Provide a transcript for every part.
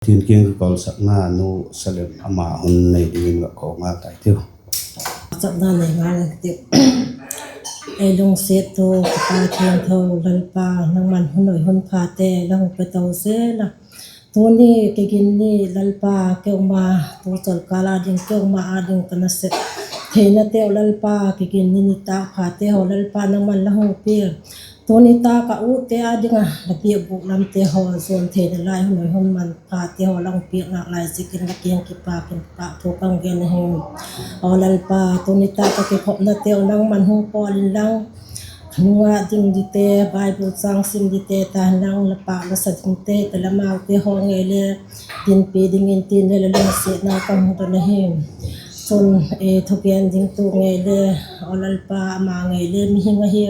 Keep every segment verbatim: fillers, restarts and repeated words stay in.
Pathian kiang kikolsakna Nu Salem ama hun nei dingin va ko ngal tai tiu. Chapna nei ngal tiu. Ei lungsiat tu ka Pa thiangtho Lalpa, nangman hun hoi hun phate la hung pe to zel a. Tuni kigin ni Lalpa, keima tu cholkâl a ding keima â ding ka nasep theinateu Lalpa, kigin ni nitâk phate haw Lalpa nangman la hung pia. Tuni tak a ute â ding a la piak bûk lamte haw zuan theina lai hun hoi hun man phate haw la hung piak nalai ziakin la kiang kipâk in pâk thu ka hung gen ahi. Aw Lalpa, tuni tak a kikhopnateu nangman hung pawl inlang, ka nung a ding dingte, Bible châng sim dingte ta nang la pâk la sa dingte ta, la maute haw ngei le dinpi dingin tin le la lungsiatna ka hung don ahi. Chun, thugen dingtu ngei le, aw Lalpa, ama ngei le mihing ahi.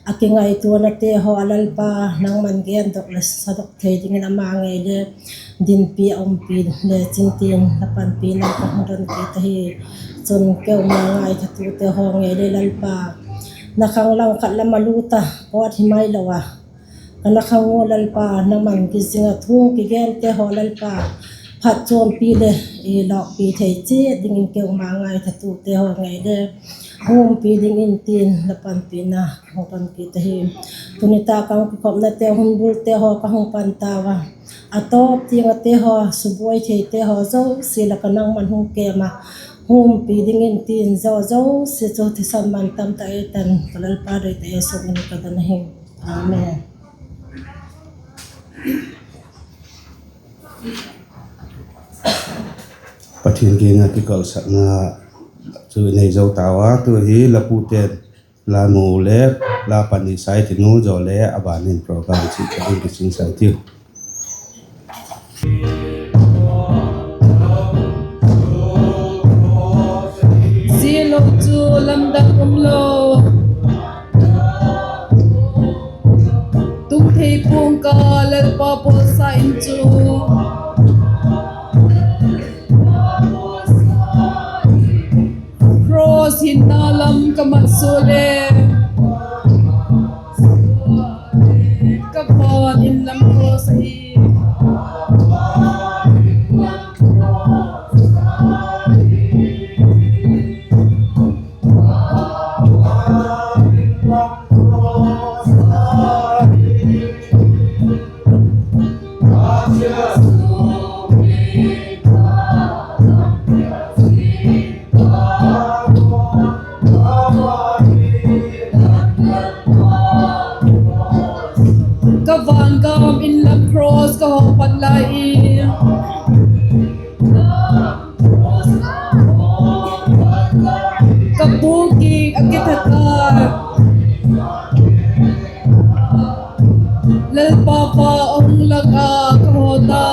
A kingaituanate haw a Lalpa, nangman gendok le sadok thei dingin ama ngei le dinpi a umpi le chin tin la panpina ka hung don kit ahi. Chun keima ngaithatute haw ngei le Lalpa, na khang lang khat lam a lût a pawt hi mai lo a, ka na khang u Lalpa, nangman kizing a thu kigente haw Lalpa, phatchuampi le lawkpi thei chiat dingin keima ngaithatute haw ngei le umpi dingin tin la panpina ka hung don kit ahi. Tuni tak a kikhopnate hun bulte haw ka hung pan tau a, a tawp tiang ate haw subuai theite haw zosia lak ah nangman hung kem a, umpi dingin tin zo zosia chu thisan man tam tak ei tan ka Lalpa doi ta Jesu min in ka don ahi. Amen. Pathian kiang a kikolsakna chu i nei zo tau a, tu hi la pute'n la nu le la pani sai ti nu zaw le a ban in program chi ka ding kiching sai tiu. Zia lo chu lamdang um lo, tung thei pua'ng ka Lalpa bawlsa in chu, cross hinna lam ka mat sua le, ka van in lam cross ahi. Ka van gam in lam cross ka hawng pan lai i, ka pu kik a kitha ta, Lalpa va hung lak a ka haw ta,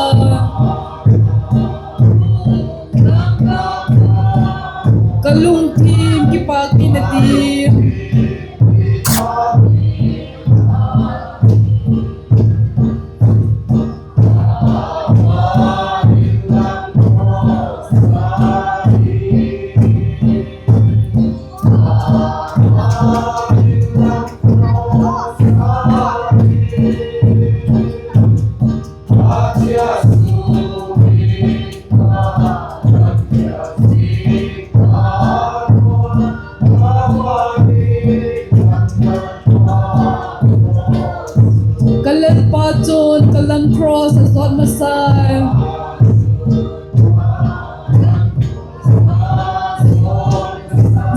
ka lungthim kipak in a ti. Ka Lalpa chun ka lam cross a zawt masa a,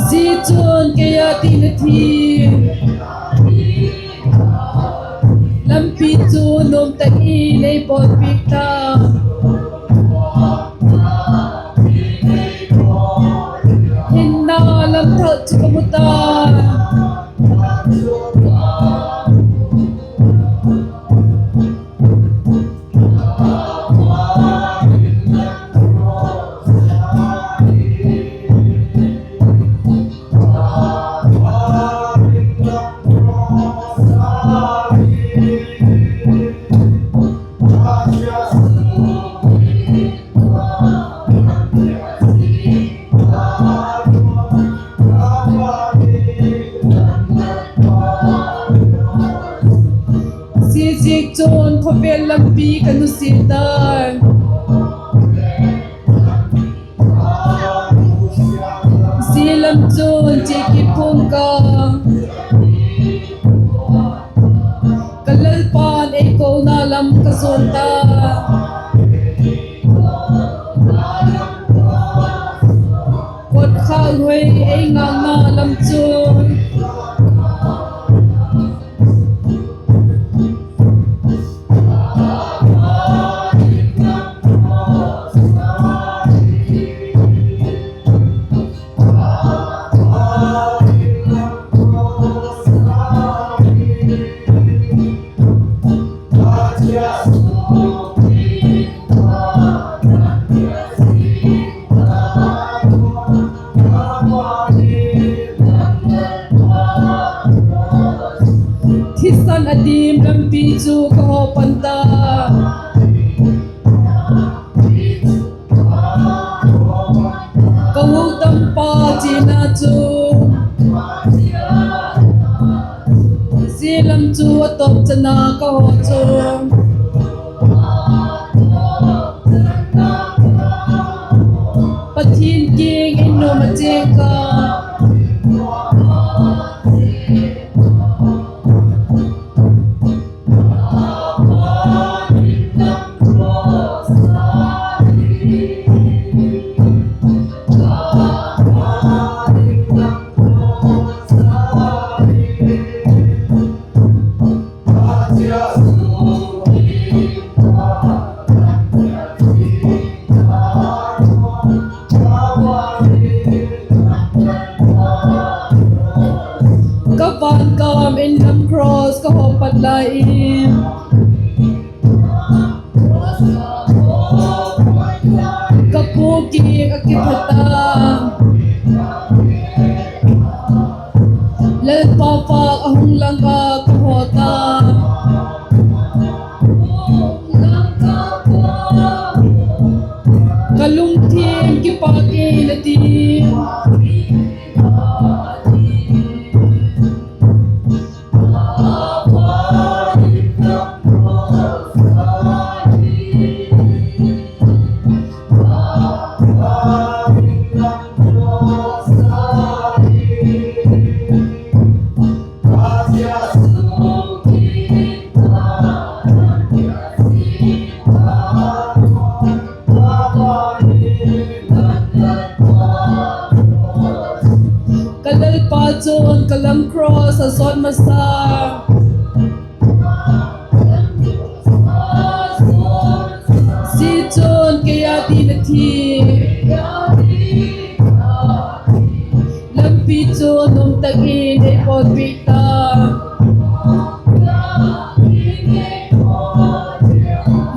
zia chun kei â ding a thi, lampi chu nuam tak in ei bawl piak ta, hinna lam thak chu ka mu ta. Zia ziak chun khawvel lampi ka nusia tai. chana ka haw chu, Pathian kiang in nuam a chêng ka. Ka van kam in lam cross ka haw pat lai in, ka pu kiang a kiphat a, Lalpa vâk a hung lang a ka haw ta. Ka lungthim kipâk in a ti. Ka Lalpa chun ka lam cross a sawt masa. Zia chun kei â ding a thi. Lampi chu nuam tak in ei pawlpi ta.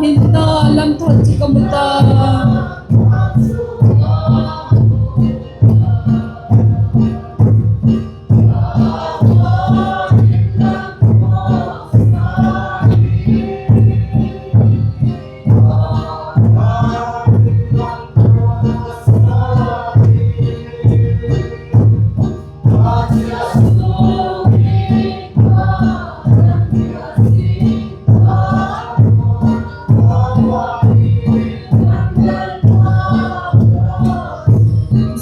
Hinna lam thak chu ka mu ta.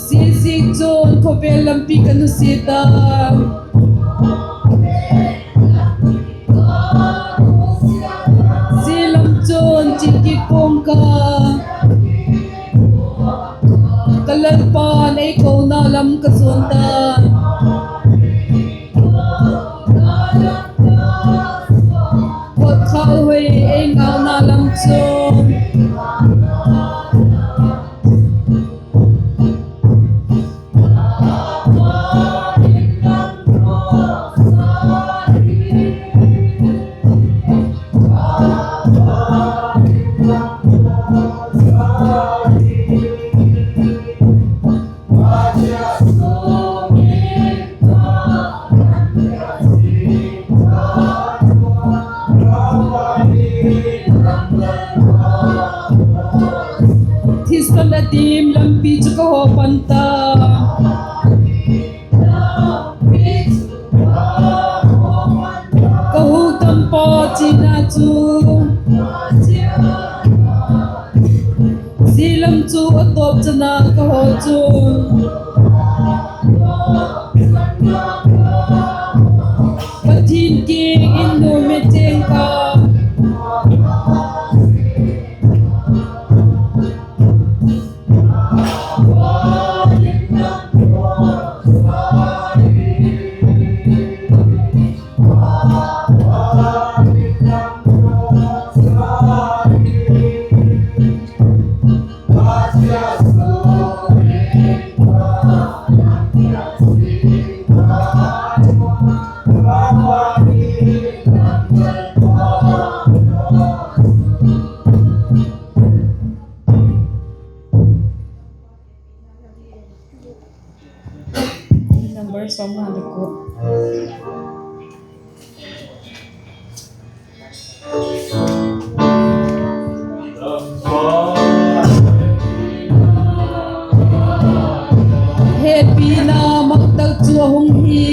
Zia ziak chun khawvel lampi ka nusia ta. Zia lam chun chia kit pua'ng ka. Ka Lalpa'n ei kona lam ka zuan ta. Kotkhau hoi ei ngauna lam chu. Thisan a dim lampi chu ka haw pan ta. Ka hukdampa china chu, zia lam chu a tawp chana ka haw chu, Pathian kiang in nuam a chêng ka. Number sawmnga le kua. Hepina mak tak chu a hung hi.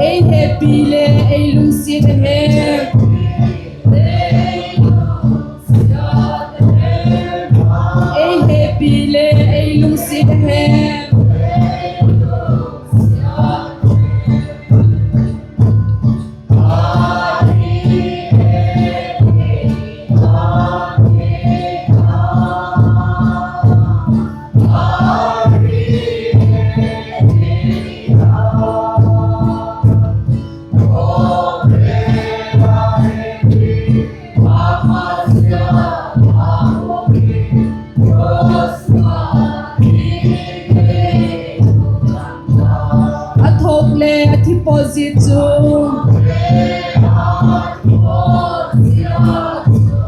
Ei hepi le ei lungsiat a hem. Ei hepi le ei lungsiat a hem. A thuak le a thi pawt zia chu,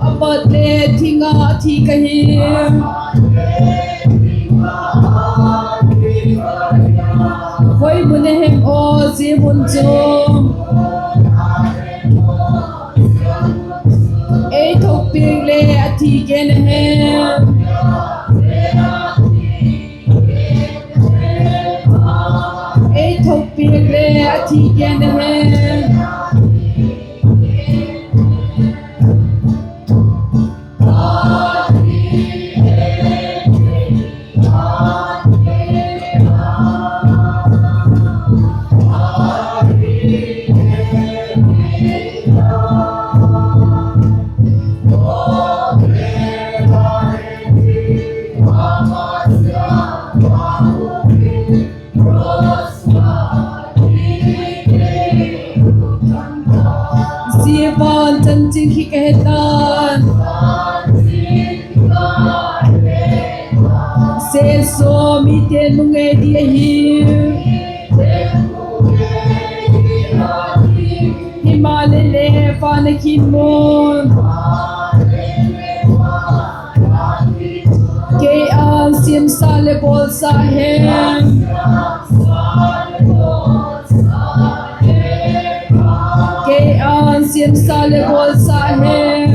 a bat le thing ah a thi ka hi. Khoi mun a hem aw zia mun chu? Ei thuakpiak le a thi gen a hem. Ei thuakpiak le a thi gen a hem. Zia ban chanchin khi ka he ta'n. Jesu mite nung ei di ahi. Himaleh le van a khin mun, kei ân siamsa leh bawlsa hem. Kei ân siamsa leh bawlsa hem.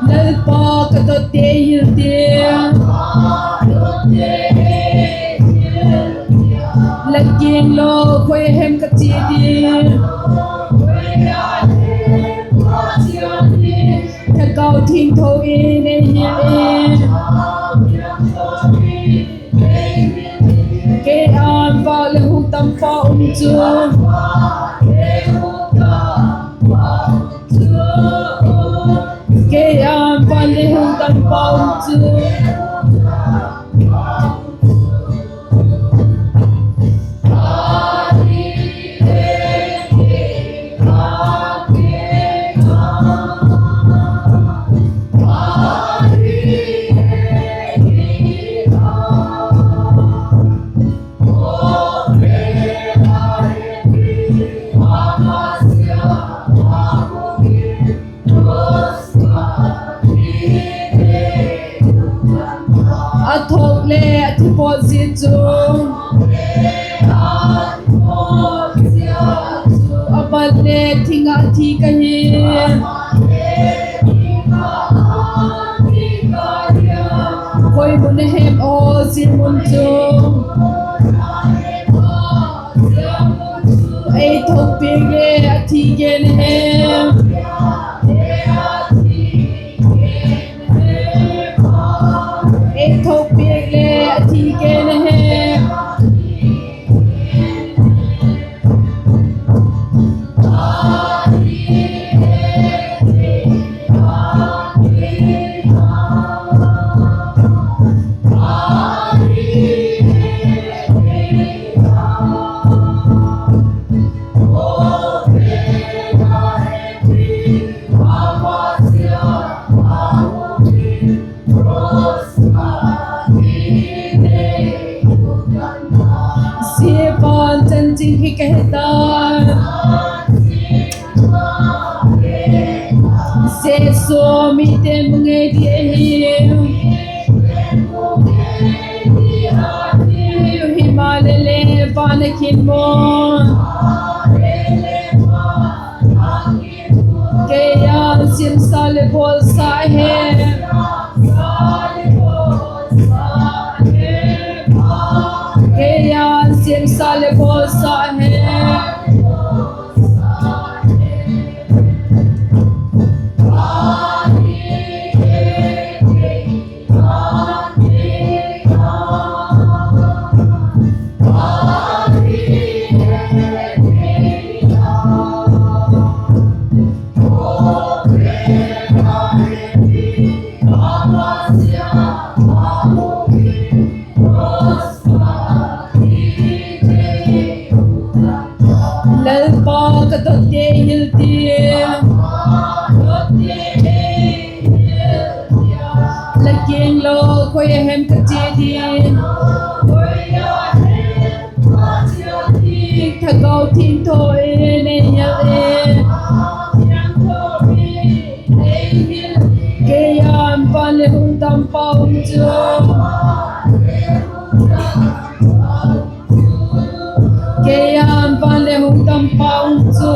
Lalpa, ka dotte hil tin, la kiang lo khoi a hem ka chia ding? Thagau Thiangtho in ei hil in. Kei ân vâk leh hukdampa um chu, kei ân vâk leh hukdampa um chu. A thuak le a thi pawt zia chu, a bat le thing ah a thi ka hi. Khoi mun a hem aw zia mun chu? Ei thuakpiak le a thi gen a hem. Ei thuakpiak le a thi gen a hem. Sing hi ka he ta. Jesu mite mu ngei di ahi. Himaleh le van a kin maw. Kei a simsa le bawlsa he. Kei a simsa le bawlsa he. Lalpa ka dotte hil ti. La kiang lo koi a hem ka chia di. Thagau Thiangtho in ei hil e. Kei a van leh hung tam pa um chu. Kei a van leh hung tam pa um chu.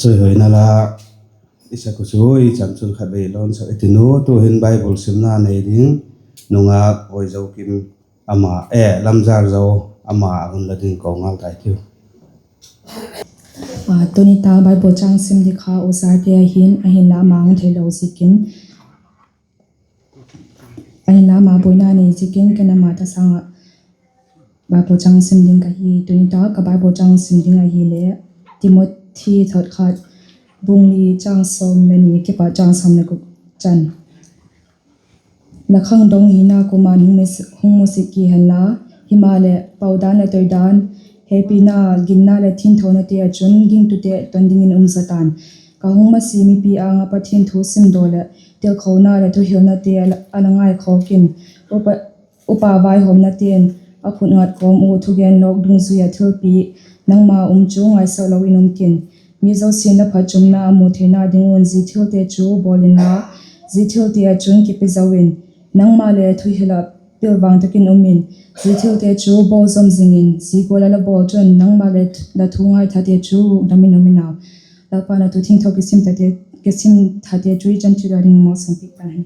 Chawihoina la i sak u chu i chan chun khatvei la hun sak i tin u, tu'hin Bible simna nei ding nungak Vuaizokim ama, e, Lamzarzo ama a hun la ding ka ngal tai tiu. Tuni ta Bible châng sim ding kha u Zarte ahin, ahinla ama hung theilo ziakin, ahinla ama buaina nei ziakin ken ama ta sâng ah Bible châng sim ding ka hi. Tuni ta ka Bible châng sim ding ahile Timothy thot khat, bung li châng sawm le ni kipat châng sawm le guk chan. La khangdong hina kuama'n hung musit ki hen la, himaleh paudan leh toidan, hepina, ginna leh thiangthonate ah chun gingtute ton dingin um zaw ta'n. Ka hung masi mipi âng ah Pathian thu simdaw leh tilkhona leh thuhilnate a la ngaikhawk in, upa, upa vaihawmnate'n a khut ngat kawm u thugen lawk dungzui ah thilpiak nangma um chu ngaisak lo in um kin. Mi zosia'n la phatchumna a mu theina ding un zia thilte chu bawl inla, zia thilte ah chun kipe zo in, nangma le thuhil ah pilvang tak in um in, zia thilte chu bawl zom zing in, zia gual ah la bawl chun nangma leh la thu ngaithate chu hukdam in um in au. Lalpa'n a thu thiangtho kisim thate, kisim thate chu i chan chiat ua ding malsawmpiak ta hen.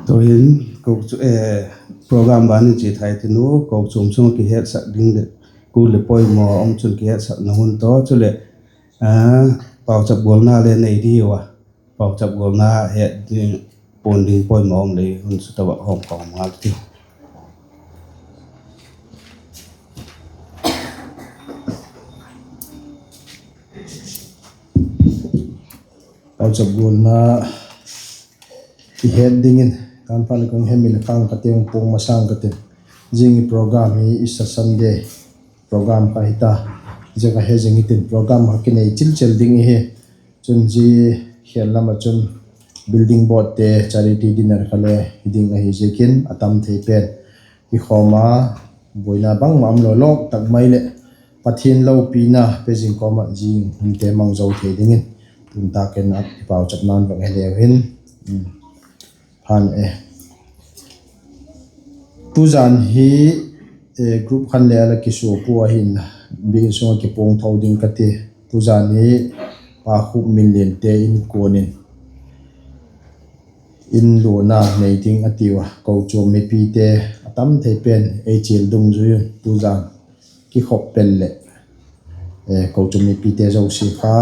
Tu'hin, ko chu, eh, program ban in chia thei tin u, kochuam chung kihetsak ding leh, kul leh poimaw um chun kihetsakna hun tawh, chuleh, eh, pauchap gualna le nei diu a, pauchap gualna het ding, puan ding poimaw um leh hun chu tawh a hawm ka hawm ngal tiu. Pauchap gualna i het dingin kan pan kong hemi le kang ka tiang puang masang ka tin. Zing i program hi Easter Sunday program ka hita. Zia ka he zing i tin program ka kinei chil chel ding i hi. Chun zia khel lam ah chun building board te charity dinner ka le hi ding ahi ziakin a tam thei pen i khawm a buaina bangma um lo lawk tak mai leh Pathian lopina pe zing kawm ah zing hunte mang zo thei dingin tun tak in a i pauchapna'n vak he leu hin. Phan e. Tuzan hi, eh, group khan le a la kisua pua ahin, biakin sung ah kipuang tho ding ka ti. Tuzan hi Pa Khupminliante inkuan in, in luana nei ding a tiu a, kochuam mipite a tam thei pen ei chial dungzui un tuzan kikhop pel leh, eh, kochuam mipite zosia kha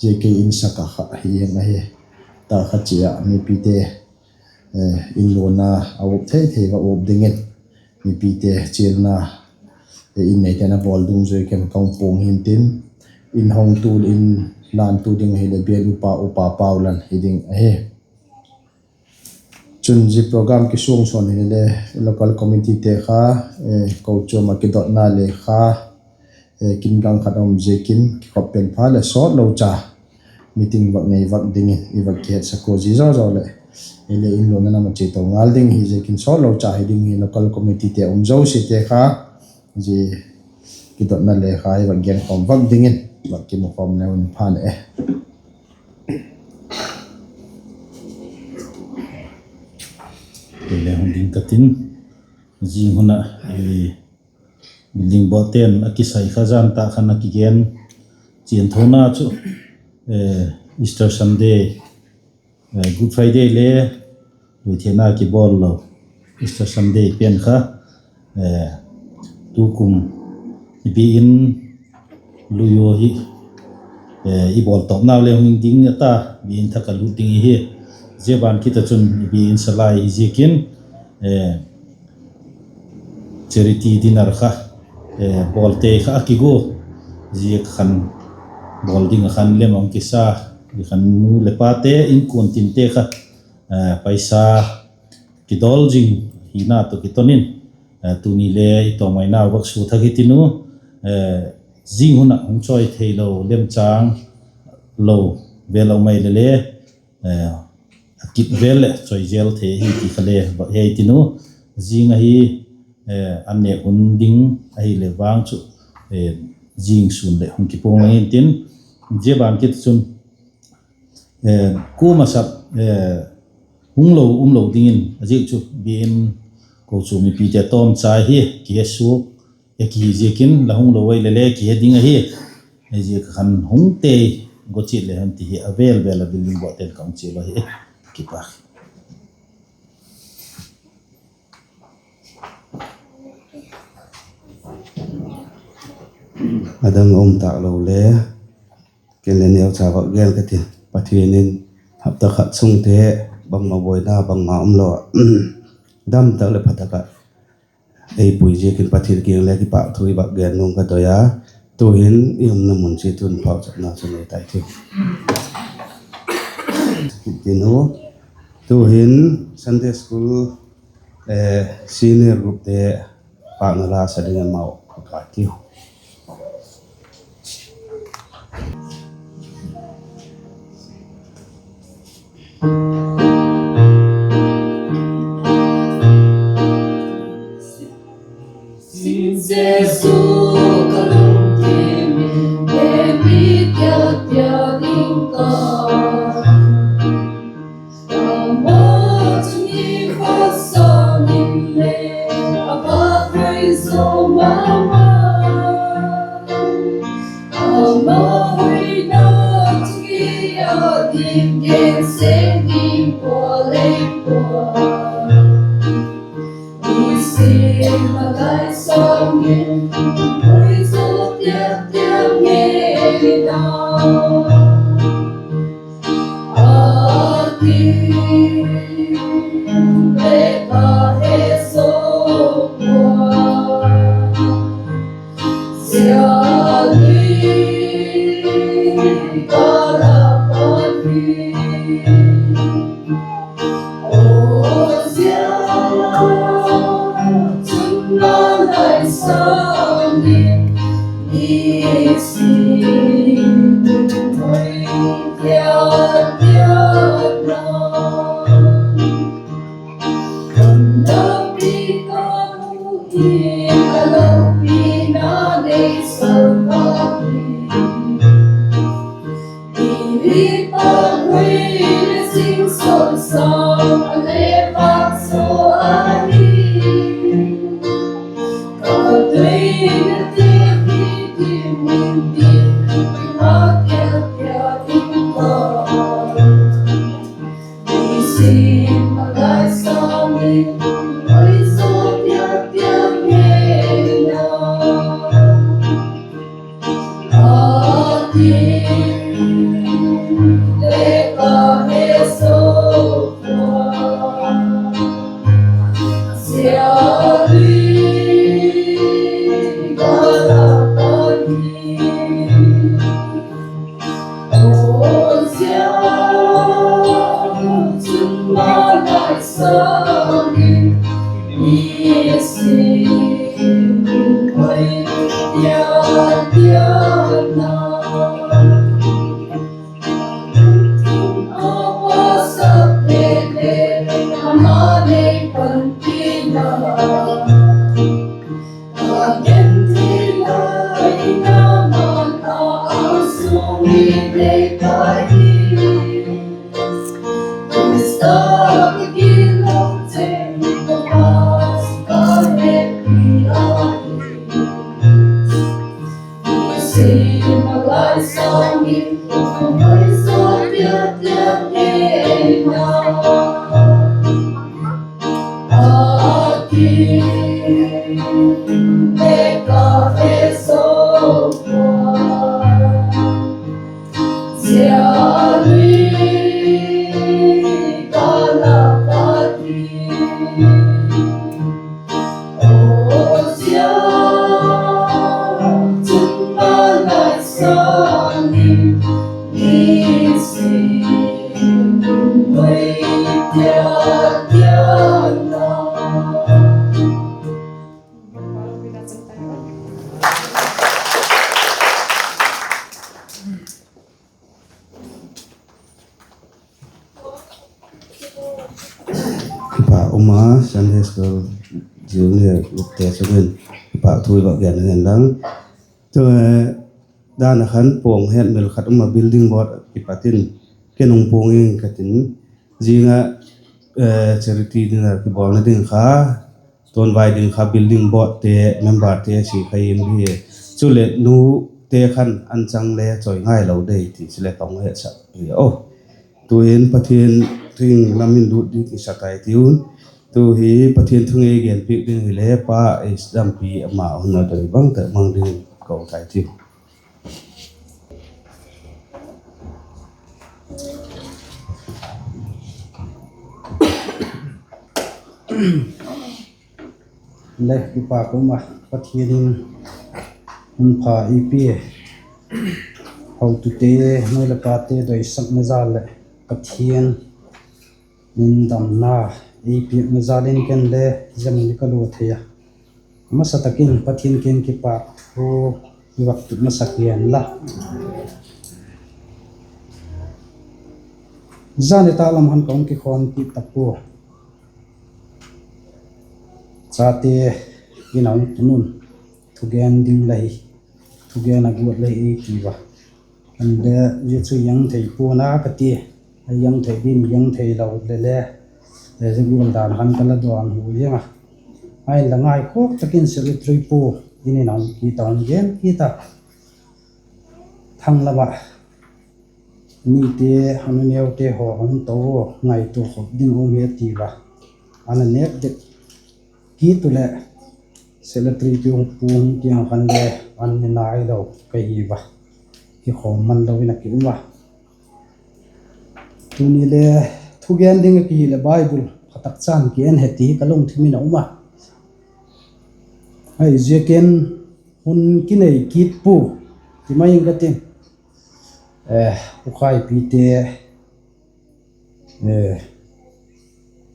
Zia kei in sak ah kha hi eng ahi. Tak kha chia mipite, eh, in luana a uap thei thei va uap dingin, mipite chialna, eh, in neite'n a bawl dungzui ken ka hung puang hintin, in hongtu, in lantu ding ahileh bial upa, Upa Paulan hi ding ahi. Chun zia program kisuang sawn hile le, local committee te kha, eh, kochuam ah kidotna lekha, eh, kin gang khat a um ziakin kikhop pen pha leh sawt lo cha meeting vak nei vak dingin i vak kihetsak ua, zia zaw zaw leh, eh, le in luana lam a chia to ngal ding hi ziakin sawt lo cha hi ding hi, local committee te um zosiate kha, zia kidotna lekha i vak genkhawm vak dingin vak kimukhawm leu in pha leh e. Kei le hung ding ka tin, zing hun ah, eh, building board te'n a kisai kha jan tak khan a kigen chian thona chu, eh, Easter Sunday, eh, Good Friday le Luithianna kibawl lo Easter Sunday pen kha, eh, tukum i biakin lui ua hi, eh, i bawl tawpnau le hung ding a ta, biakin thak a lut ding i hi. Zia ban kit ah chun i biakin salai hi ziakin, eh, charity dinner kha, eh, bawlte kha a kigua. Zia khan bawl ding ah khan lem a hung kisa, i khan nu leh pate inkuan tinte kha, eh, paisa kidawl zing hina tawh kiton in, eh, tuni le i tawmngainau vak sua thak hi tin u, eh, zing hun ah hung chawi theilo, lemchâng lo vel a um ai le le, eh, a kit vel leh chawi zel thei hi ti kha le vak he tin u, zing ahi, eh, an nêk hun ding ahileh vang chu, eh, zing sûn leh hung kipuang lang intin, zia ban kit chun, eh, kuama sap, eh, hung lo um lo dingin a ziak chu biakin kochuam mipite tawmcha hi kihe suak, eh, kihi ziakin la hung lo ai le le kihe ding ahi. Ahi ziak a khan hung tei, go chiat le hen ti hi a vel vel a building board te'n ka hung chial ahi. Kipak. A dang a um tâk lo le, ken le neucha vak gen ka ti. Pathian in hapta khat sungte bangma buaina bangma umlo ah, dam tak leh pha tak ah ei pui ziakin Pathian kiang le kipâk thu i vak gen nung ka doi a. Tu'hin i umna mun chiat un pauchapna chu nei tai tiu. Tu'hin Sunday School, eh, senior groupte pâkna la sa dingin amau ka tiu. Jesu ka lungthim in, e mi tia tia ding ka. Ama chu ni khat sâng in le a vak hoi zo ma ma. Ama hoina chu kei â ding gen seng ding pua lei pua. Nisim a lai sâng in hoi zo tiak tiak ngei na. A ti le ka he zo pua. Zia lui ka la pan hi. Aw zia chun na lai sâng in, nisim hoi tiak tiak na. Ka lopi ka mu hi, a lopina nei sa ka hi. I ri pa hui le sing son sa a le vak so ahi. Ka tui na ti hi ti min ti, ma tia tia in ka. Nisim a lai sâng in hoi zo tiak tiak ngei na. A ti Kipak um a, Sunday School Junior group te chung in kipak thu i vak gen hen lang. Tu, eh, dan a khan puang het mil khat um a, building board kipat in ken hung puang ing ka tin. Zing a, eh, charity dinner kibawlna ding kha, tuanvai ding kha building board te, member te si kha in hi. Chuleh nute khan an chang le chawi ngai lo dei ti chule ka hung hetsak hi aw. Tu'hin Pathian thu lam in lut ding i sa tai tiu. Tu hi Pathian thu ngei genpiak ding hile Pa H. Dampi ama hun a doi bang tak mang ding ko tai tiu. Le kipak um a, Pathian in hun pha ei pia, hotute, nu leh pate doisakna jal leh Pathian in damna ei piakna jal in ken le zia mun hi ka lua thei a. Masa tak in Pathian kiang kipak thu i vak tut masak hian la. Zani tak lam han ka hung kikhawm kit ta pua. Chate in a hung tun un, thugen ding la hi, thugen a guat la hi ei ti va. An le, zia chu i ang thei pua'n a ka ti. A i ang thei ding, i ang thei lo le le, zia gual dan khan ka la dawnhu ziang a. Ahinla ngaikhawk tak in secretary pu in in a hung kit a, hung gen kit a. Thang lam ah mite, a nu neute haw hung to a, ngaitua khop ding um hi a ti va. An a nêk dek kit u leh secretary pu hung kiang khan le an ni nai lo ka hi va. Kikhawm man lo in a ki um a. Tuni le thugen ding a ki hileh Bible pha tak chan ki en he ti ka lungthim in a um a. Ahiziakin hun kinei kit pua ti mai ing ka tin. Pu Khaipite,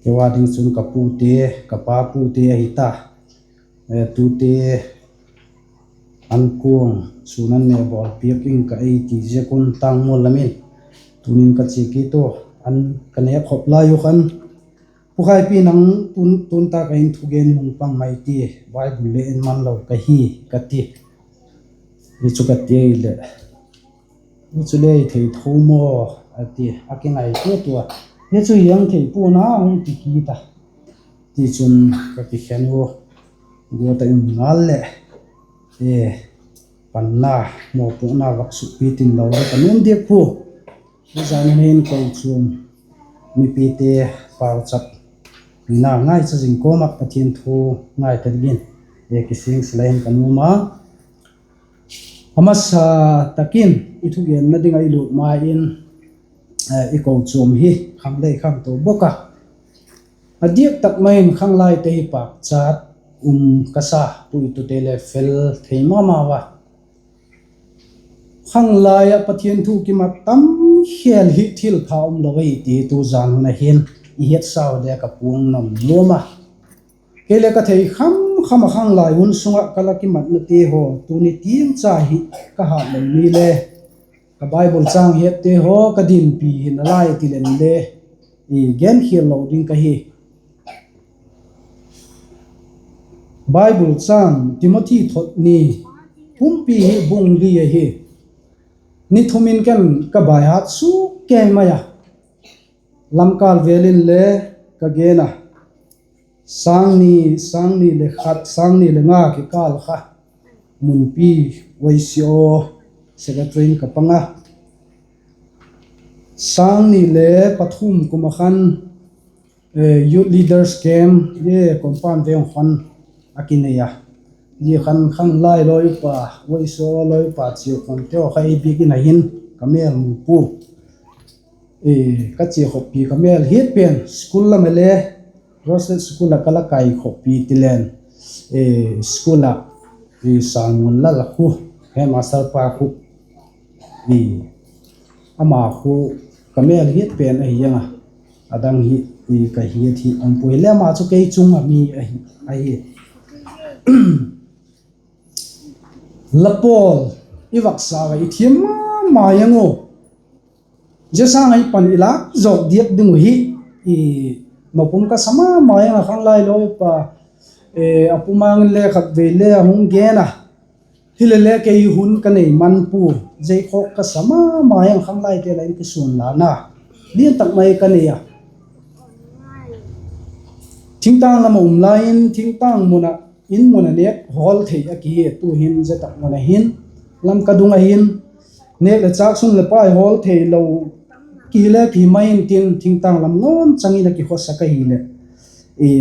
keu a ding chun ka pute, ka pa pute ahi ta. Tute an kuang sûn an ne bawl piak ing ka ei ti ziak un Tangmual lam in tunin ka chia kit ua, an ka nêk khop lai u khan, Pu Khaipi, nang tun, tun tak ah in thugen hung pang mai ti, Bible le en man lo ka hi, ka ti. Hi chu ka ti leh, hi chu le thei tho maw, a ti a, kingaitua tua. Hi chu hiang thei pua'n a hung ti kit a. Tichun ka kikhen ua, guat ah um ngal leh, panna, mawpuakna vak sukpi tin lo le ka nuam diak pua. Hi zan hin kochuam mipite pauchap pina ngaicha zing kawm ah Pathian thu ngaitha dingin kisingsa lai in ka nuam a. A masa tak in i thugenna ding ah i lut ma in, i kochuam hi khanglei khangto bawk a. A diak tak mai in khanglaite hi pâkchat um ka sa, puitute le fel thei ma mau a. Khanglai ah Pathian thu kimat tam khêl hi thil pha umlo ahi ti tu zan hun ah hin i hiatsau le ka puang nuam nuam a. Kei le ka thei kham kham a khanglai hun sung ah ka la kimatnate haw tuni tiang cha hi ka hatlo ni le, ka Bible châng hette haw ka dinpi hi nalai ti leng le, i genkhial lo ding ka hi. Bible châng Timothy thot ni, pumpi hi bung li ahi. Ni thum in ken ka baihat suk kei mai a, lamkâl vel in le ka gen a, sâng ni, sâng ni leh khat, sâng ni leh nga kikâl kha Munpi Y C O secretary in ka pang a, sâng ni leh pathum kum ah khan Youth Leaders Camp, zia compound veng khan a kinei a, zia khan khanglai lawi upa, Y C O lawi upa chiau khan teu kha ei biak in a hin ka mêl mu pua. Ka chia khawmpi ka mêl hiat pen school lam a le, Roselet School ah ka la kai khawmpi ti leng, school ah Sangmuanlal a khu, headmaster pa khu, ama khu ka mêl hiat pen ahi ang a, a dang hi ka hiat hi um puai le, ama chu kei chung ah mi ahi. La pawl, i vaksa a i thiam ma ma ang u. Zia sâng ah i pan i lâk zawk diak ding uh hi, nopum ka sa ma ma ang a, khanglai lawi upa, a pu mang in le khatvei le a hung gen a, hile le kei hun ka nei man pua, zia khawk ka sa ma ma ang, khanglaite la in kisuanlana lian tak mai ka nei a. Thingtâng lam a um lai in, thingtâng mun ah, in mun a nêk hawl thei a kihi, tu'hin zia tak mun a hin, Lamka dung a hin, nêk leh châk, sum leh pai hawl theilo kihile kihi mai intin, thingtâng lam ngawn chang in a kikhawsak ahileh,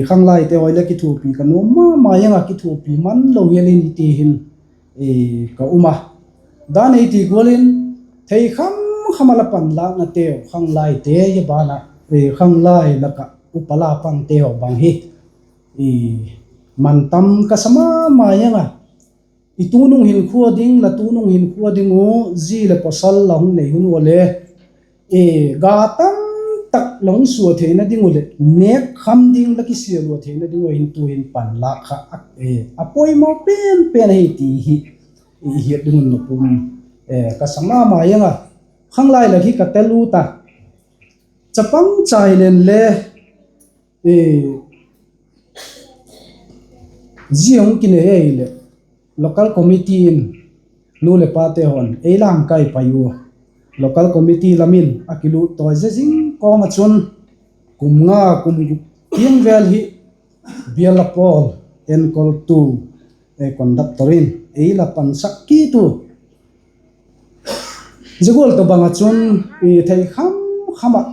khanglaite haw le kithuapi ka nuam ma ma ang a, kithuapi man lo hial in ti hin ka um a. Dan ei ti gual in, thei kham kham ah la panlâknateu khanglaite, zia ban ah khanglai lak ah upa la pangte haw bang hi man tam ka sa ma ma ang a. I tunung hinkhua ding, la tunung hinkhua ding uh zi leh pawsal la hung nei hun ua le, ga tam tak la hung sua theina ding uh leh nêk kham ding la kisia lua theina ding uh hin tu'hin panlâk kha a poimaw pen pen ahi ti hi i hiat ding un nopum ka sa ma ma ang a. Khanglai lak hi ka tel ut a, chapang chai len le, zia hung kinei ahileh, local committee in, nu leh pate haw'n ei la hung kai pai ua, local committee lam in a kilut tawi zia zing kawm ah chun, kum nga kum guk tiang vel hi bial a pawl enkoltu, conductor in ei la pansak kit u. Zia gual tawh bang ah chun, thei kham kham ah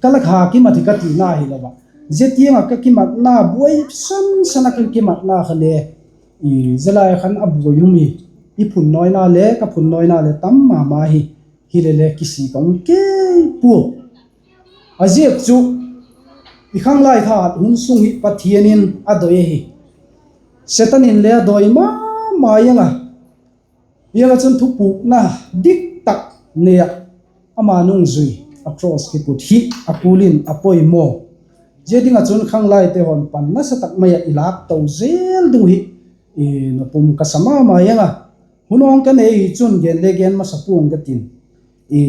ka la kha kimat hi ka tina hilo a, zia tiang ah ka kimatna buai san san ah ka kimatna kha le, zia lai khan a buai um hi, i phunnawina le ka phunnawina le tam ma ma hi, hile le kisi ka um kei pua. A ziak chu, i khanglai thahat hun sung hi Pathian in a doi ahi. Setan in le a doi ma ma ang a. Ziak ah chun thupukna dik tak nei ah, ama nungzui, a cross kiput hi a kul in a poimaw. Zia ding ah chun khanglaite haw'n pan nasa tak mai ah i lâk to zel ding uh hi nopum ka sa ma ma ang a. Hun awng ka nei hi chun gen le gen masa pua'ng ka tin,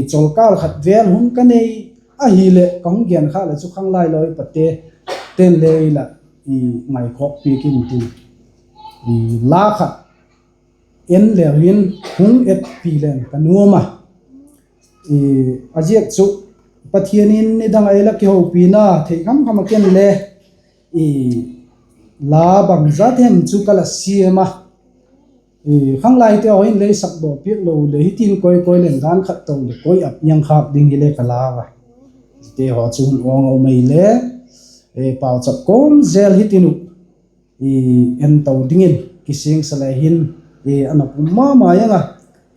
cholkâl khat vel hun ka nei ahileh ka hung gen kha leh chu khanglai lawi upate ten le i la ngaikhawk piak intin, la khat en leu hin hung etpi leng ka nuam a. A ziak chu, Pathian in nidang ah ei la kihopina thei kham kham ah ken le la bangzat hem chu ka la siam a. Khanglaite haw in lei sakdaw piak lo leh hitin koi koi leng dan khat to leh koi ap iang khâk ding hile ka lau a. Te haw chu hun awng a um ahile, pauchap kawm zel hitin uh en to dingin kisingsa le hin, a nop um ma ma ang a.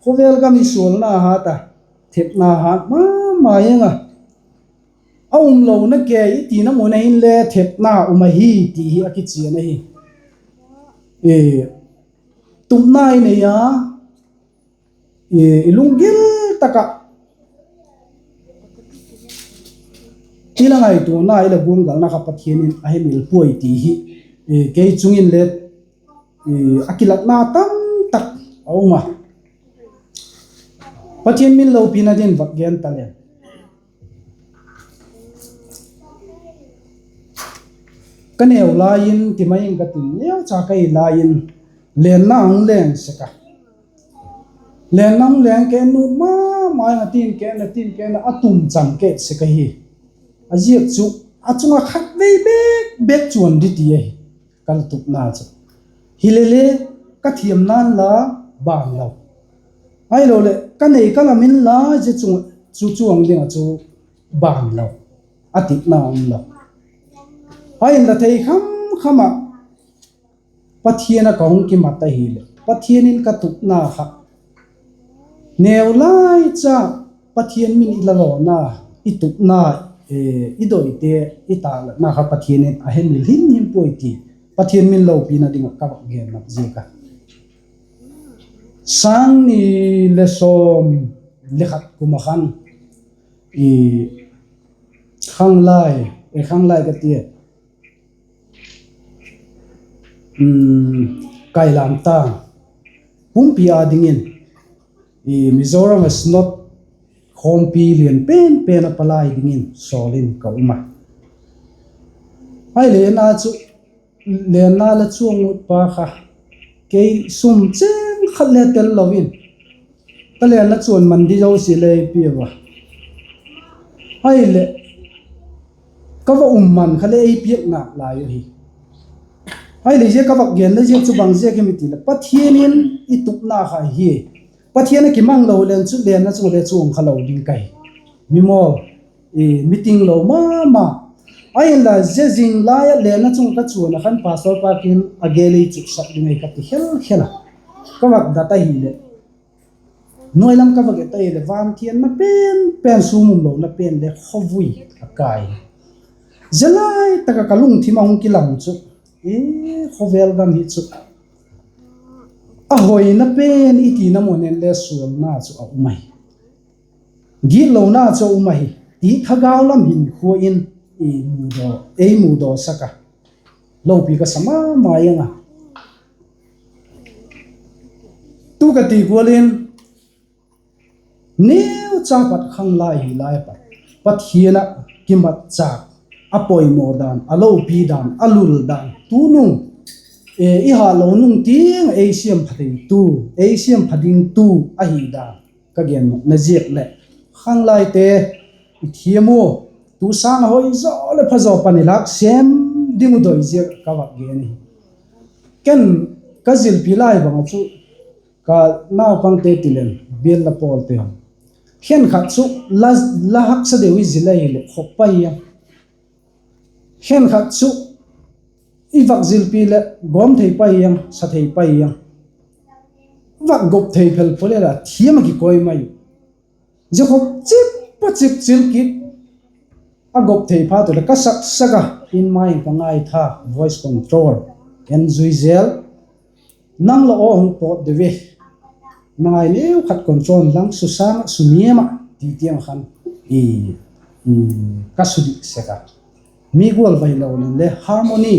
Khawvel gam i sualna hat a, thepna hat ma ma ang a. A um lona kei i tina mun ah hinle thepna um ahi ti hi a kichian ahi. Tupna i nei a, i lunggil tak ah i la ngaituana, i la guanggalna kha Pathian in a hemil puai ti hi kei chung in le a kilatna tamtak a um a. Pathian min lopina ding vak gen ta leng, ka neu lai in ti mai ing ka tin, neucha ka hi lai in lenna hung leng sek a. Lenna hung leng ka en nut ma ma in, a tin ka en, a tin ka en a, a tum chang ka et sek ahi. A ziak chu a chung ah khatvei bêk bêk chuan di ti ahi, ka la tupna chu. Hilele ka thiamna'n la ban lo, ahiloleh ka nei ka lam in la zia chu chuang ding ah chu ban lo, a tipna um lo. Ahinla thei kham kham ah Pathian ah ka hung kimat ahileh Pathian in ka tupna kha, neu lai cha Pathian min i la lawna, i tupna, i doite, i tâklatna kha Pathian in a hemil him him puai ti Pathian min lopina ding ah ka vak gen nop ziak a. Sâng ni le sawm le khat kum ah khan, khanglai, khanglai ka tia, Kailam ta pumpi â dingin Mizoram ah Synod khawmpi lian pen pen ah palai dingin sawl in ka um a. Ahile na chu lenna la chuang ut pa kha, kei sum cheng khat le tel lo in, ka lenna chuan man di zosia le ei pia a. Ahileh ka va um man kha le ei piak nâk lai ahi. Ahile zia ka vak genna ziak chu bang ziak hem i ti leh, Pathian in i tupna kha hi, Pathian a kimang lo leng chu lenna chung le chuang kha lo ding ka hi. Mimawl, meeting lo ma ma. Ahinla zia zing lai ah lenna chung ka chuan ah khan pastor pa kiang a gel ei chuksak ding ahi ka ti khel khel a. Ka vak dat ahileh, nuai lam ka vak et ahileh, vanthianna pen pen, sum um lona pen le khawvui a kai. Zia lai tak ah ka lungthim a hung kilang chu, khawvel gam hi chu a hoina pen i tina mun en le sualna chu a um ahi. Gitlona chu a um ahi, ti thagau lam hinkhua in ei mudawsak a, lopi ka sa ma ma ing a. Tu ka ti gual in, neucha pat khanglai hi lai a pat, Pathian ah kimatchâk, a poimaw dan, a lopi dan, a lul dan, tunung i hatlo nung tiang ei siam pha dingtu, ei siam pha dingtu ahi dan ka gen nopna ziak leh, khanglaite i thiam ua, tu sâng a hoi zaw leh pha zaw pan i lâk sêm ding uh doi ziak ka vak gen hi. Ken ka zilpi lai bang ah chu, ka naupangte ti leng, bial la pawlte haw, khenkhat chu la haksa deu i zil ahileh khop pai a, khenkhat chu i vak zilpi leh gawm thei pai a, sa thei pai a, vak gop thei phel pua leh la thiam a kikoi mai uh. Zia khop chip pa chip chil kit, a gop thei phat u leh ka sak sak a, in mai in ka ngaitha, voice control en zui zel, nang la aw hung pawt deu e, na ngai neu khat control lang, su sâng ah, su niam ah ti tiang khan ka su dik sek a. Mi gual va hilo leng le harmony,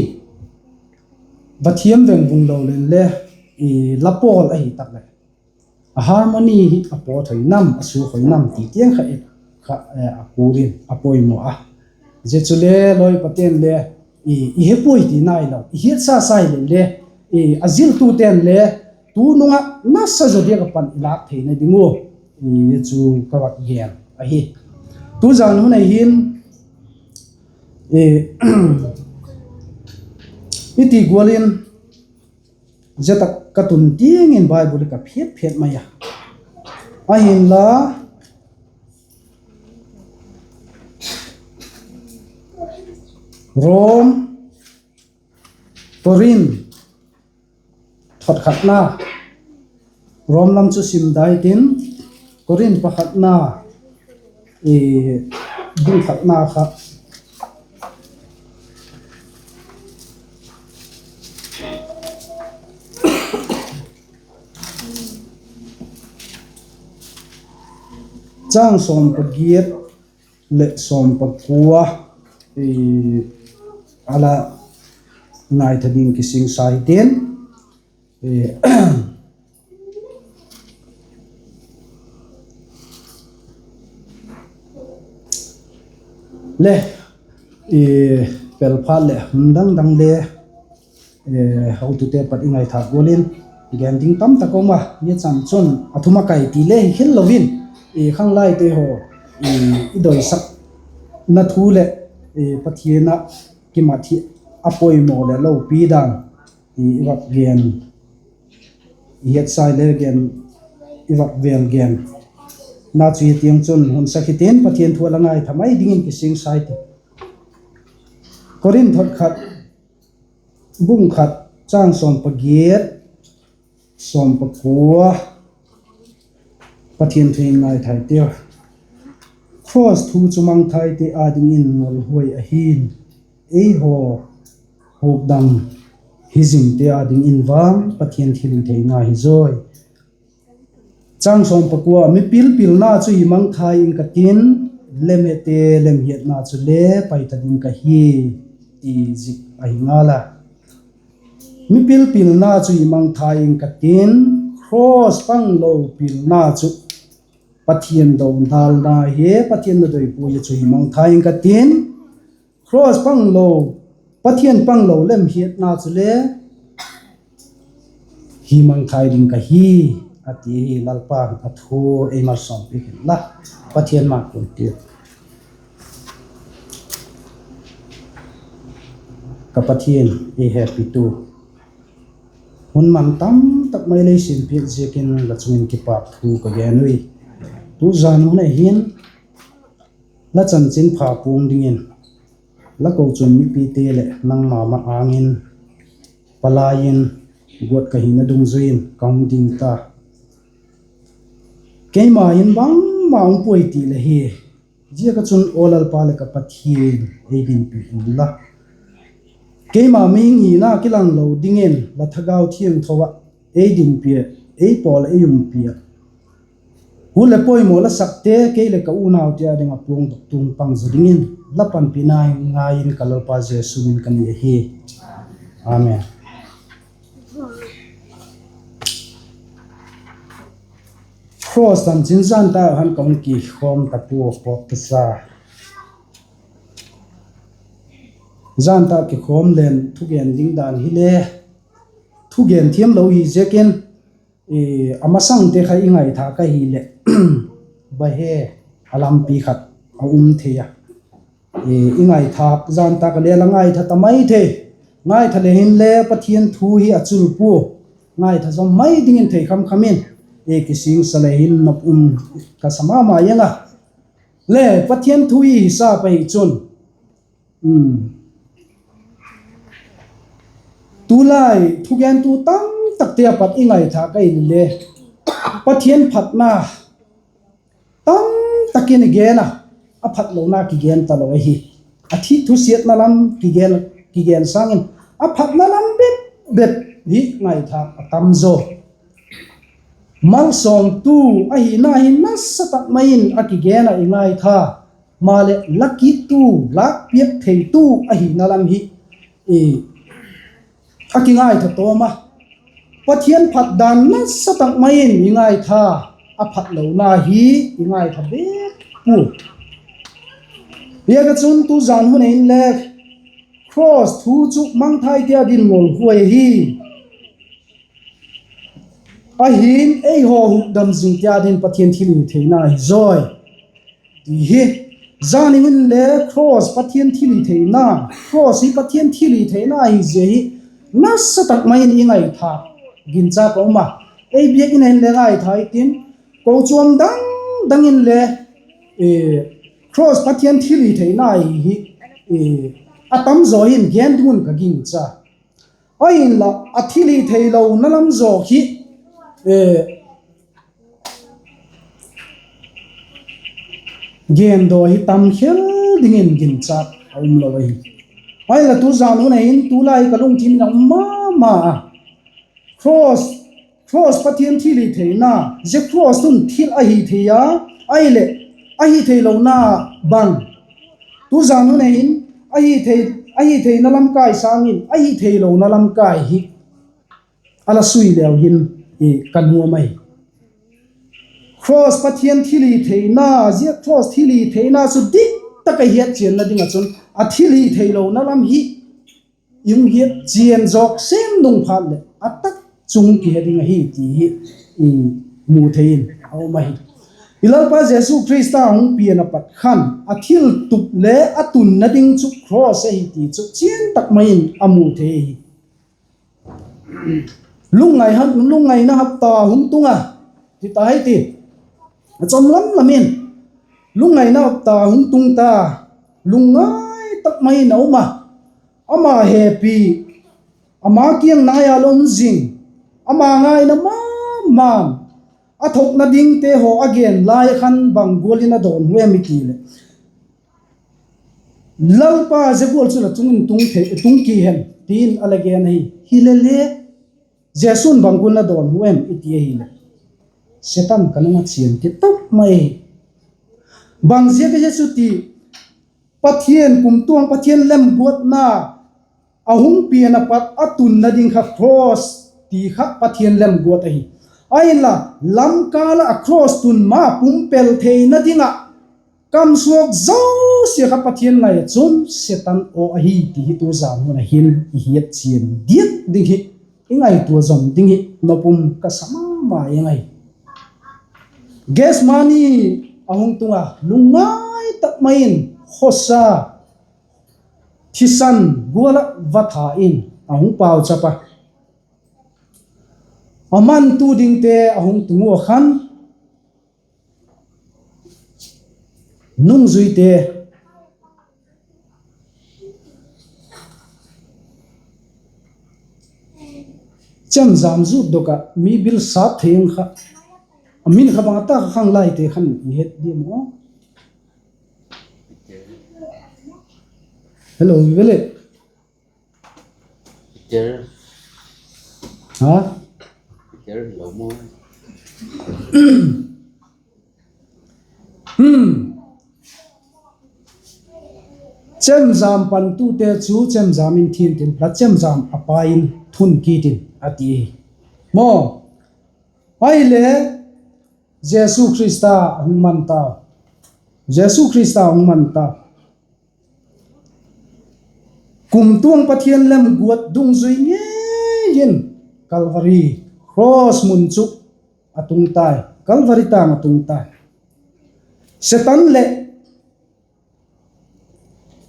va thiam veng vung lo leng le, la pawl ahi tak leh, a harmony hi a pawt hoi nam, a su hoi nam ti tiang kha, kha a kul in a poimaw a. Zia chule lawi pate'n le i hepuai ti nailo, i hiatsa sa hileh le, a ziltute'n le tunung ah nasa zaw diak ah pan i lâk theina ding ua, zia chu ka vak gen ahi. Tuzan hun ah hin i ti gual in, zia tak ka tun tiang in Bible ka phiat phiat mai a. Ahinla, Rom, Korinth, thot khatna, Rom lam chu sim dai tin, Korinth pakhatna, bung khatna kha, chang sawm pagiat leh sawm pakua, a la, Ngaitha ding kisingsa hitin, le, pel phat leh hun dang dang le, hotute pat i ngaithâk gual in, gen ding tamtak um a, i chan chun a thum a kai ti le hi khel lo in, khanglaite haw, i doisakna thu leh Pathian ah kimat hi a poimaw leh lopi dan i vak gen, i hetsa le gen, i vak vêl gen na chu hi tiang chun hun sak hitin, Pathian thu a la ngaitha mai dingin kisingsa hitin. Korinth khat, bung khat, chang sawm pagiat, sawm pakua, Pathian thu in ngaithai tiu. Cross thu chu mangthaite â dingin ngolhuai ahi'n, eihaw hukdam hizingte â dingin vang Pathian thilhitheina hi zawi. Chang sawm pakua, mipil pilna chu hi mangthai ing ka tin, lemhete lemhiatna chule paita ding ka hi, ti zik ahi ngal a. Mipil pilna chu hi mangthai ing ka tin, cross panglo pilna chu, Pathian dondalna hi, Pathian na doipuai a chu hi mangthai ing ka tin, cross panglo, Pathian panglo lemhiatna chule hi mangthai ding ka hi, a ti hi. Lalpa'n a thu ei malsawmpiak hen la, Pathian ma kun tiu. Ka Pathian, ei hepitu, hun man tamtak mai lei siampiak ziakin la chung in kipâk thu ka gen ui. Tu zan hun a hin la chanchinpha puang dingin la kochuam mipite leh nangma ma-âng in palai in guat ka hina dungzui in ka hung ding ta. Keima in bangma hung puai ti le hi, ziak ah chun aw Lalpa leh ka Pathian, ei dinpi inla, keima mihing hina kilanglo dingin la Thagau Thiangtho ah ei dinpi ah, ei pawl ah ei umpi ah, hun leh poimaw la sakte kei leh ka unaute â ding ah puangdok tung pang zaw dingin la panpina ngai in ka Lalpa Jesu min ka ni ahi. Amen. Cross chanchin zan tak han ka hung kikhawm ta pua, pawk ka sa. Zan tak kikhawm leng thugen ding dan hile thugen thiam lo hi ziakin, a masangte kha i ngaithâk ahileh, bahe, a lampi khat a um thei a. I ngaithâk zan tak a le la ngaitha ta mai thei, ngaitha le hinle Pathian thu hi a chul pua, ngaitha zaw mai dingin thei kham kham in, kisingsa le hin nop um ka sa ma ma ing a. Le Pathian thu i hisa pa hi chun, tulai thugentu tamtakte a pat i ngaithâk ahile, Pathian phatna tamtak in i gen a, a phatlona kigen talo ahi. A thi thusiatna lam kigen, kigen sâng in a phatna lam bep bep hi ngaithâk a tam zaw. Malsawmtu ahina hi nasa tak mai in a kigen ah i ngaitha, maleh la kittu, lâk piak theitu ahina lam hi a kingaitha tawm a. Pathian phat dan nasa tak mai in i ngaitha, a phatlona hi i ngaitha bep pua. Ziak ah chun tu zan hun a inle cross thu chu mangthaite â dingin ngolhuai ahi. Ahi'n eihaw hukdam zingte â dingin Pathian thilhitheina hi zawi, ti hi. Zan in inle cross Pathian thilhitheina, cross hi Pathian thilhitheina ahi zia hi nasa tak mai in i ngaithâk ginchâk a um a. Ei biak in a inle ngaithâk intin, kochuam dang dang inle cross Pathian thilhitheina ahi hi a tam zaw in gen ding un ka gingcha. Ahinla a thilhitheilona lam zaw hi gendaw hi tam khel dingin ginchâk a um lo ahi. Ahinla tu zan hun a hin tulai ka lungthim in a um ma ma a, cross Pathian thilhitheina, zia cross chun thil ahi thei a, ahileh ahi theilona bang, tu zan hun a hin ahi thei ahi theina lamkai sâng in ahi theilona lamkai hi a la sui leu hin ka nuam ahi. Cross Pathian thilhitheina, zia cross thilhitheina chu dik tak a hiat chianna ding ah chun a thilhitheilona lam hi i hung hiat chian zawk sem nung phat leh a tak chung kihe ding ahi ti hi i mu thei in a um ahi. I Lalpa Jesu Khrista hung pian a pat khan a thiltup le a tunna ding chu cross ahi ti chu chian tak mai in a mu thei ahi. Lungngai, lungngaina hapta hung tung a, ti ta hi ti. A chawm lam lam in lungngaina hapta hung tung ta, lungngai tak mai in a um a, ama hepi, ama kiang nai a la um zing, ama ngaina ma ma, a thokna dingte haw a gen lai khan bang gual in a dawnhu em i ti leh, Lalpa, zia gual chu la chung in tung thei, tung ki hen, ti'n a la gen ahi. Hilele, Jesu'n bang gual in a dawnhu em i ti ahileh, Setan ka nung a chian ti tak mai ahi. Bang ziak a zia chu ti, Pathian kumtuang, Pathian lemguatna a hung pian a pat a tunna ding kha cross ti kha Pathian lemguat ahi. Ahinla, lamkâl ah a cross tun ma pumpel theina ding ah kam suak zosia kha Pathian ngai ah chun Setan aw ahi ti hi tu zan hun a hin i hiat chian diak ding hi, i ngaitua zom ding hi nopum ka sa ma ma ing ahi. Gethsemane a hung tung a, lungngai tak mai in khawsa thisan gual ah va tha in a hung pauchap a, a mantu dingte a hung tung ua khan, nungzuite chemjam zutdok ah mi bil sat thei ang kha, a min kha bang a ta kha khanglaite khan i het diam aw? Hello, i ve le. Chemjam pantute chu chemjam in thi intin, la chemjam a pa in thun kit in, a ti hi. Maw, ahile, Jesu Khrista a hung man ta, Jesu Khrista a hung man ta. Kumtuang Pathian lemguat dungzui ngei in Calvary cross mun chu a tung tai, Calvary tâng a tung tai. Setan leh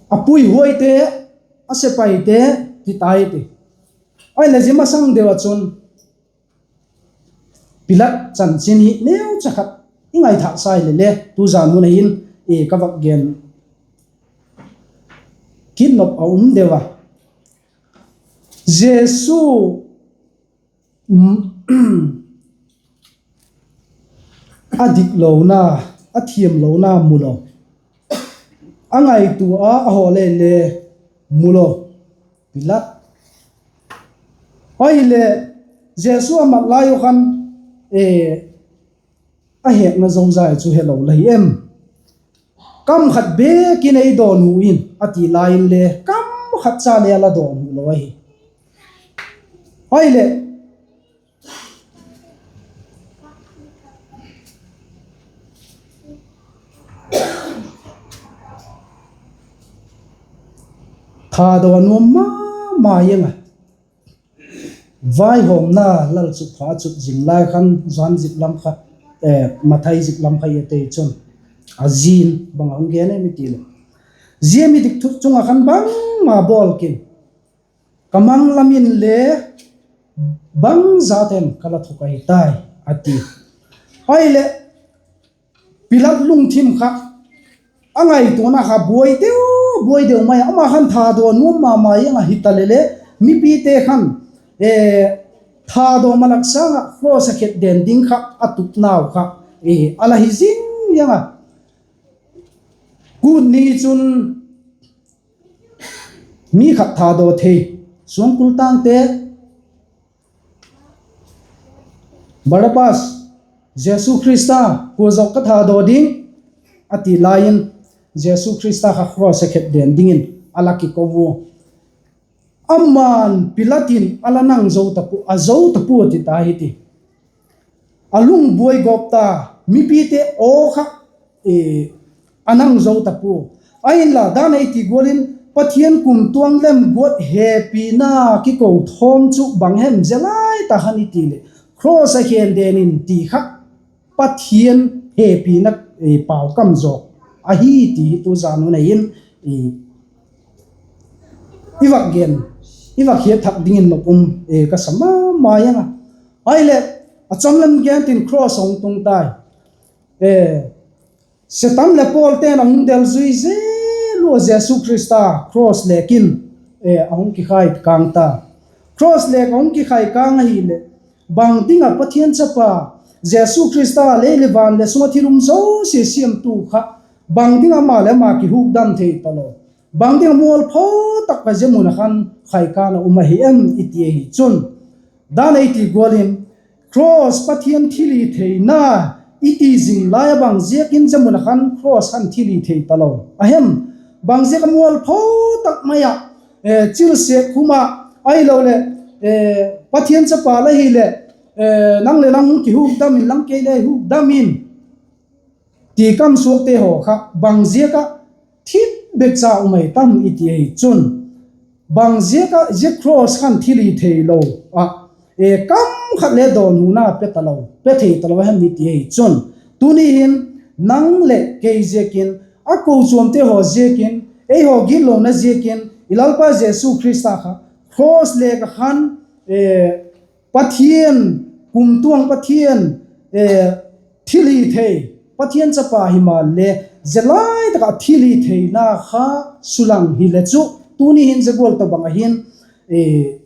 a puihuaite, a sepaite ti tai ti. Ahile zia masang deu ah chun Pilat chanchin hi neucha khat i ngaithâk sai le le tu zan hun a hin ka vak gen kit nop a um deu a. Jesu a diklona, a thiamlona mu lo, a ngaitua a haw le le mu lo Pilat. Ahile Jesu a mat lai u khan a hekna zozai chu helo la hi em? Kam khat bêk in ei dawnhu in, a ti lai inle kam khat cha le a la dawnhu lo ahi. Ahileh, thadaw nuam ma ma ing a, vaihawmna lalchutpha a chut zing lai khan Johan zik lam kha, Mathai zik lam kha i et ei chun, a zi'n bang a hung gen em i ti leh, zia midik thu chung ah khan bangma bawl kin, ka mang lam inle bangzat em ka la thuk ahi tai, a ti. Ahileh, Pilat lungthim kha, a ngaituana kha buai deu, buai deu mai a, ama khan thadaw nuam ma ma ing a, hita le le mipite khan thadaw malak sâng ah cross a khet den ding kha a tupnau kha a la hi zing ing a. Kut ni chun mi khat thadaw thei, suangkul tangte, Barabbas, Jesu Khrista, kua zawk ka thadaw ding, a ti lai in, Jesu Khrista kha cross a khet den dingin a la kiko ua. Aman Pilat in a la nang zo ta pua, a zo ta pua ti ta hi ti. A lungbuai gawp ta, mipite aw kha a nang zo ta pua. Ahinla dan ei ti gual in Pathian kumtuang lem guat hepina kiko thawm chu bang hem zia lai tak khan i ti leh, cross a khen den in ti kha Pathian hepina paukam zawk ahi ti hi tu zan hun ah hin i vak gen, i vak hiat thak dingin nop um ka sa ma ma ing a. Ahileh, a cham lam gen tin cross a hung tung tai. Setan leh pawlte'n a hung del zui zel ua Jesu Khrista cross lêk in a hung kikhai kâng ta. Cross lêk a hung kikhai kâng ahileh, bang ding ah Pathian chapa Jesu Khrista lei leh van leh sung ah thil um zosia siamtu kha, bang ding ah ama leh ama kihukdam thei talo, bang ding ah mualpho tak ah zia mun ah khan khai kâng a um ahi em i ti ahi chun, dan ei ti gual in, cross Pathian thilhitheina i ti zing lai ah bang ziakin zia mun ah khan cross khan thilhithei talo a hem? Bang ziak ah mualpho tak mai ah chilsêk khum ah, ahiloleh Pathian chapa la hileh nang leh nang hung kihukdam in, lang kei le hukdam in ti kam suakte haw kha bang ziak ah thip bek cha um ai tam i ti ahi chun, bang ziak ah zia cross khan thilhithei lo ah, kam khat le dawnhuna pe thei talo hem i ti ahi chun, tuni hin nang leh kei ziakin, a kochuamte haw ziakin, eihaw gitlona ziakin i Lalpa Jesu Khrista kha cross lêk ah khan Pathian, kumtuang Pathian, thilhithei, Pathian chapa himaleh zia lai tak ah thilhitheina kha sulang hile chu, tuni hin zia gual tawhbang ah hin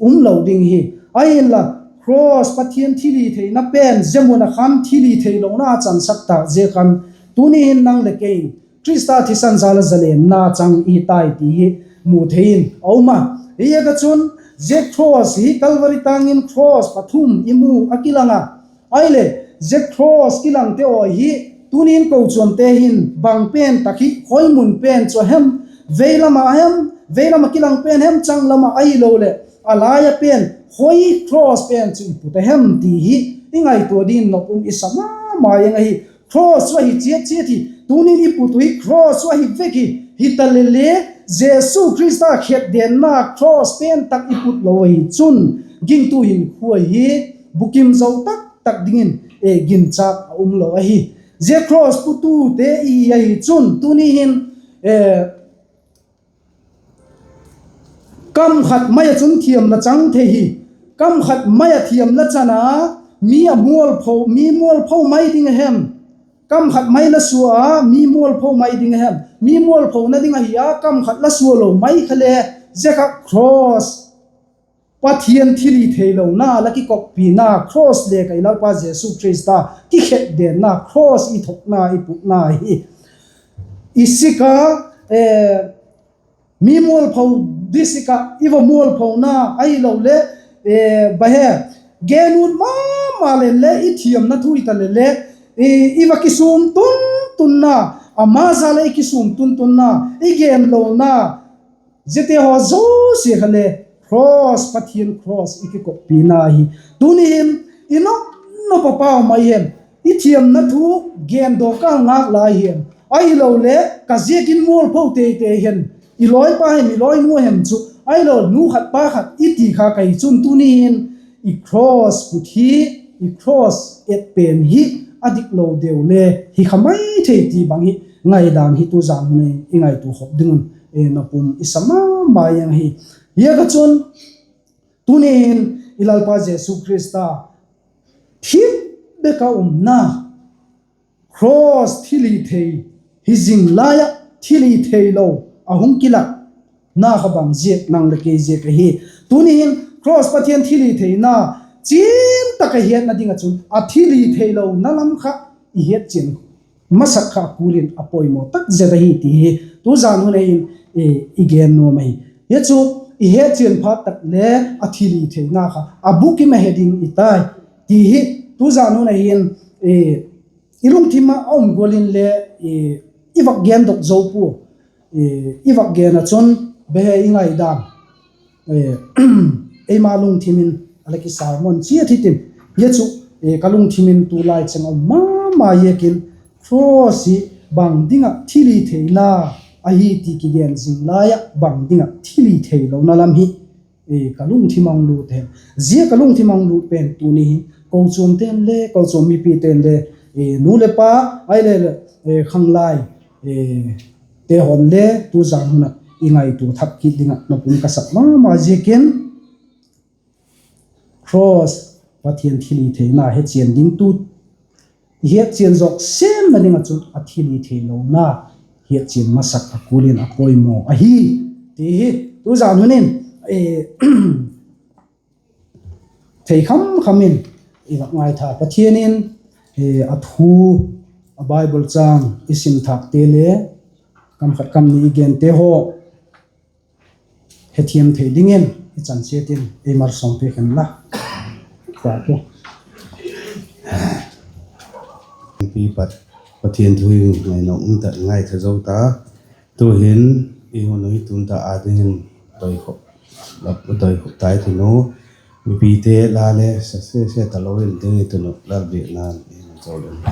um lo ding hi. Ahinla, cross Pathian thilhitheina pen zia mun ah khan thilhitheilona a chansak tâk ziak khan, tuni hin nang leh kei in Khrista thisan jal ah zalenna chang i hi tai ti hi mu thei in a um a. Hiziak ah chun, zia cross hi Calvary tâng in cross pathum i mu a kilang a. Ahileh, zia cross kilangte aw hi, tuni in kochuamte hin bang pen tak hi, khoi mun pen chu a hem, vei lam ah hem, vei lam ah kilang pen hem, changlam ah ahiloleh a lai a pen, khoi cross pen chu i put a hem ti hi i ngaitua dingin nop um i sa ma ma ing ahi. Cross chu ahi chiat chiat hi, tuni in i put uh hi cross chu ahi vek hi. Hitaleh le, Jesu Khrista khetdenna cross pen tak i put lo ahi chun, gingtu hinkhua hi bukim zo tak tak dingin ginchâk a um lo ahi. Zia cross putute i ahi chun tuni hin kam khat mai ah chun thiam la chang thei hi. Kam khat mai ah thiam la chan a, mi a mualpho, mi mualpho mai ding a hem? Kam khat mai la sua a, mi mualpho mai ding a hem? Mi mualphona ding ahi a, kam khat la sua lo mai kha le, zia kha cross, Pathian thilhitheilona la kikoppina cross lêk ah i Lalpa Jesu Khrista kikhetdenna cross i thokna i putna hi. I sik a, mi mualpho, di sik ah i va mualphona ahiloleh, bang he, gen ut ma ma leh le i thiamna thu i ta leh le, i va kisûm tun tunna, ama jal ah i kisûm tun tunna, i genlona, ziate haw zosia kha le cross, Pathian cross i kikoppina hi. Tuni hin i nop nop a pau mai hem? I thiamna thu gendaw ka ngâk lai hem? Ahiloleh ka ziakin mualpho tei tei hem, i lawipa hem, i lawinu hem chu, ahilo nu khat pa khat i ti kha ka hi chun tuni hin i cross put hi, i cross et pen hi a diklo deu le hi kha mai thei ti bang hi ngaidan hi tu zan hun ah i ngaitua khop ding un nop um i sa ma ma ing ahi. Hiziak ah chun tuni hin i Lalpa Jesu Khrista thip bek a umna, cross thilhithei, hi zing lai ah thilhitheilo a hung kilâkna kha bang ziak, nang leh kei ziak ahi. Tuni hin cross Pathian thilhitheina chian tak a hetna ding ah chun a thilhitheilona lam kha i hetchian masak kha a kul in a poimaw tak zet ahi ti hi tu zan hun ah hin i gen nuam ahi. Hi chu i hetchian phat tak le a thilhitheina kha a bukim a he ding i tai ti hi tu zan hun ah hin i lungthim ah a um gual in le i vak gendok zo pua, i vak gen ah chun bang he i ngaidan eima lungthim in a la kisermon chiat hitin, zia chu ka lungthim in tulai chang a um ma ma ziakin, cross hi bang ding ah thilhitheina ahi ti kigen zing lai ah bang ding ah thilhitheilona lam hi ka lungthim a hung lût hen. Zia ka lungthim a hung lût pen tuni hin kochuamte'n le, kochuam mipite'n le, nu leh pa, ahileh khanglaite haw'n le tuzan hun ah i ngaitua thak kit ding ah nop um ka sak ma ma ziakin, cross, Pathian thilhitheina hechian ding tu, i hetchian zawk semna ding ah chun a thilhitheilona hetchian masak a kul in a poimaw ahi ti hi tuzan hun in thei kham kham in i vak ngaitha. Pathian in a thu, a Bible châng i sim thâkte le kam khat kam ni i gente haw hethiam thei dingin i chan chiat in ei malsawmpiak hen la. Pi pat Pathian thu hi ngaina um tak ngaitha zo ta. Tu'hin i hun uh hi tun ta â dingin doikhop tai tunu, mipite la le sa se se talo in ding i tunu, Lal biakna in zo lem na.